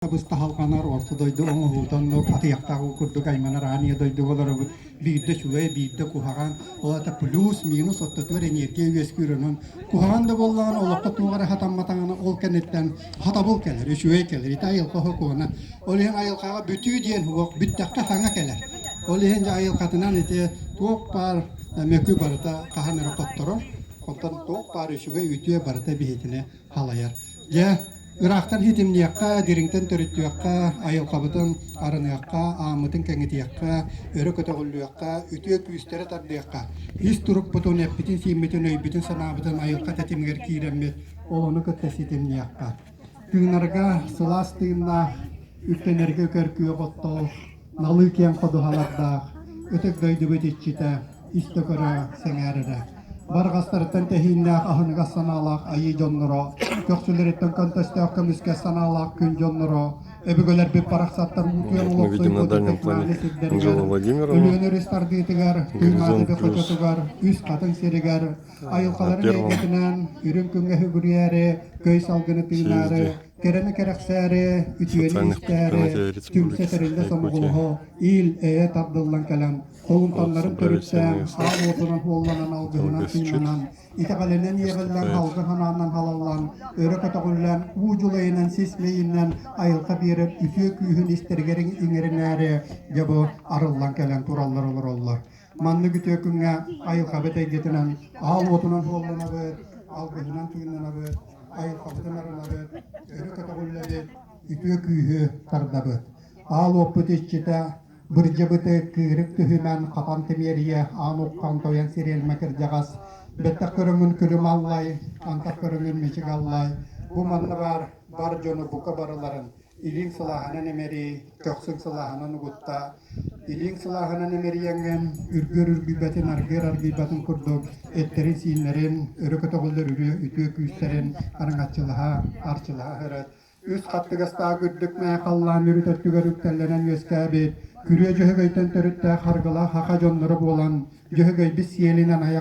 Быстаһалҕанар орто дойду оҥоһуута оннук атыйахтаах уу курдук айманар аан ийэ дойдуга олоробут. Биирдэ үчүгэй, биирдэ куһаҕан. Ол аата плюс-минус оттотугар энергия үөскүүр. Онон куһаҕан да буоллаҕына олоххо туох эрэ хатамматаҕына ол кэнниттэн хатабыл кэлэр, үчүгэй кэлэр. Ити айылҕа сокуона. Ол иһин айылҕаҕа бүтүү диэн суох, бүттэххэ саҥа кэлэр. Ол иһин дьэ айылҕатынан ити туох баар мөкү барыта хаһан эрэ хотторор. Онтон туох баар үчүгэй, үтүө барыта биһитини халайар. Дьэ, ыраахтан ситимниэххэ, дириҥтэн төрүттүөххэ, айылҕабытын арыныахха, ааммытын кэҥэтиэххэ, өрө көтөҕүллүөххэ, үтүө күүстэри тардыахха. Ис турукпутун, эппитин-сииммитин, өйбүтүн-санаабытын айылҕа тэтимигэр киирэммит, ол ону кытта ситимниэххэ. Тыынарга сылаас тыыннаах, үктэнэргэ көр күөх оттоох, налыы киэҥ ходуһалардаах, ытык дойдубут иччитэ, ис да көрө сэҥээрэрэ. Барҕастарыттан тэһииннээх аһыныгас санаалаах айыы дьонноро, көхсүлэриттэн көнтөстөөх көмүскэс санаалаах күн дьонноро, өбүгэлэрбит барахсаттар уутуйан Вот мы видим на олохсуйбут дальнем ытык плане мааны Анжела сирдэригэр, Владимировна. Өлүөнэ өрүс тардыытыгар, Горизонт Туймаада плюс хочотугар, Үс Хатыҥ сиригэр, на айылҕаларын первом эйгэтинэн үрүҥ күҥҥэ сүгүрүйээри, көй салгыны тыынаары, съезде кэрэни кэрэхсээри, үтүөнү социальных истээри, предпринимателей түмсэ Республики тэриллэ Саха Якутия. сомоҕолоһо, ил-эйэ тардыллан кэлэн, Вот холумтаннарын собрались төрүттээн, они аал уотунан уолланан алгыһынан Алгысчыт тыыннанан, итэҕэлинэн иэҕиллэн, выступает. алгы санаанан халаллан, өрө көтөҕүллэн, уу дьулайынан, сис мэйинэн айылҕа биэрэр үтүө күүһүн истэригэр иҥэринээри дьэ бу арыллан кэлэн тураллар олороллор. Маннык үтүө күҥҥэ айылҕабыт эйгэтинэн аал уотунан уолланабыт, алгыһынан тыыннанабыт, айылҕабытын арынабыт, өрө көтөҕүллэбит, үтүө күүһү тардабыт. Аал уоппут иччитэ Бырдьабыты кыырык түһүмэн хатан тимиэрийэ аан уххан тойон сириэлмэ кырдьаҕас бэттэх көрөҥүн күлүм аллай, антах көрөҥүн мичик аллай, бу манна баар бар дьону бука барыларын илииҥ сылааһынан эмэрий, көхсүҥ сылааһынан угутта, илииҥ сылааһынан эмэрийэҥҥин үргүөр үргүйбэтин, аргыар аргыйбатын курдук эттэрин-сииннэрин өрө көтөҕүллэр үтүө күүстэрин араҥаччылаһа, арчылаһа сырыт. Үс хаттыгастаах үрдүк мэйэ халлаан үрүт өттүгэр үктэллэнэн үөскээбит, күрүө дьөһөгөйтөн төрүттээх харгылаах саха дьонноро буолан, дьөһөгөйбүт сиэлинэн айах.